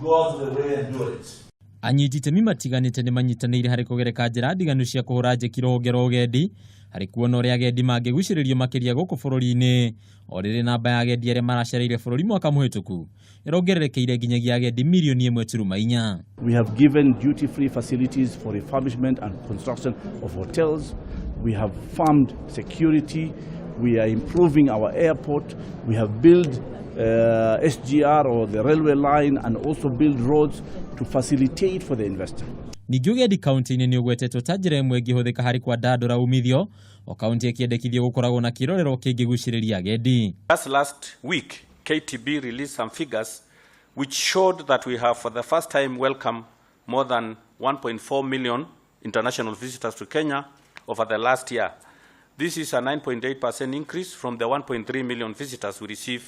Go out of the way and do it. Anyiti itemi matiganĩte nĩ manyitanĩire harĩ kũgereka njĩra ndiganu cia kũhũra njeki rũhonge rwa ũgendi harĩ kuona ũrĩa agendi mangĩgucĩrĩrio makĩria gũkũ bũrũri-inĩ. O rĩrĩ namba ya agendi arĩa maracereire bũrũri mwaka mũhĩtũku ĩrongererekeire nginyagia agendi mirioni 1.4. We have given duty-free facilities for refurbishment and construction of hotels. We have farmed security. We are improving our airport. We have built SGR or the railway line and also build roads to facilitate for the investor. Ningĩ ũgendi kaunti-inĩ nĩ ũgwetetwo ta njĩra ĩmwe ĩngĩhũthĩka harĩ kwandandũra umithio o kaunti ĩkĩendekithio gũkoragwo na kĩrorerwo kĩngĩgucĩrĩria agendi. Just last week, KTB released some figures which showed that we have for the first time welcomed more than 1.4 million international visitors to Kenya over the last year. This is a 9.8% increase from the 1.3 million visitors we received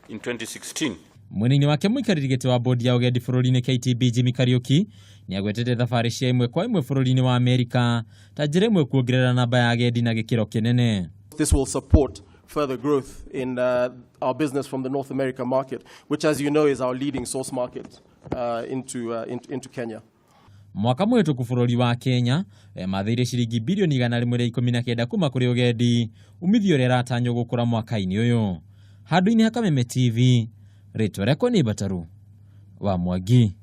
in 2016. Mwena-inĩ wake, mũikarĩri gĩtĩ wa bodi ya ũgendi bũrũri-inĩ KTB Jimmy Kariuki nĩ agwetete thabarĩ cia ĩmwe kwa ĩmwe bũrũri-inĩ wa Amerika ta njĩra ĩmwe kuongerera namba ya agendi na gĩkĩro kĩnene. This will support further growth in our business from the North America market, which, as you know, is our leading source market into Kenya. Mwaka mũhĩtũku bũrũri wa Kenya wemathĩire ciringi birioni 119 kuma kũrĩ ũgendi, umithio ũrĩa ĩratanywo gũkũra mwaka-inĩ ũyũ. Handũ-inĩ ha Kameme TV, rĩtwa rĩakwa nĩ Bataru wa Mwangi.